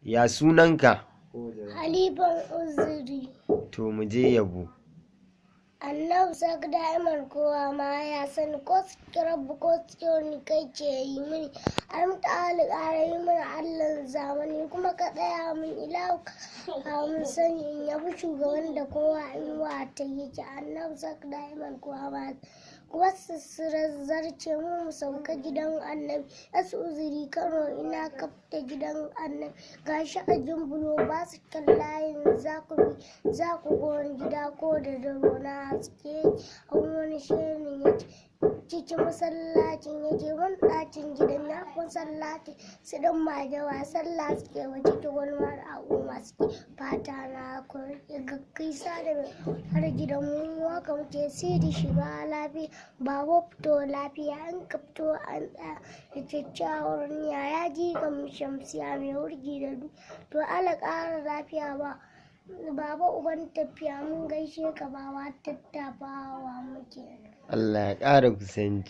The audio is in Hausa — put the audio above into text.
Ya sunanka? Halifan Uzuri. To mu je yabo. Annabi sak da'iman kowa ma ya sani, ko su rabu ko su wani kai ce yi mini. An ta'ali ƙara yi mini Allahn zamani, kuma ka tsaya min ilahu ka mun sani, in yabi shugaban da kowa inuwa ta yake. Annabi sak da'iman kowa ma kuma su zarce mu mu sauka gidan Annabi. Yasu Uzuri Kano, ina kafta gidan Annabi. Gashi a Jimbulo ba su kan layin, za ku bi za ku ga wani gida ko da daro na haske, an wani shirin yake cikin masallacin yake, wani ɗakin gidan ya fi masallaci su ɗan majawa sallah suke wa cikin wani mara al'umma suke fata na gaisa da har gidan mu. Haka muke siri shiga lafiya, baba fito lafiya, an ka fito an tsaya da kyakkyawar niyya. Ya ji ga Shamsiya mai wurgi da du to ala ƙara lafiya ba baba uban tafiya, mun gaishe ka baba, tattafawa muke. Allah ya ƙara kusanci.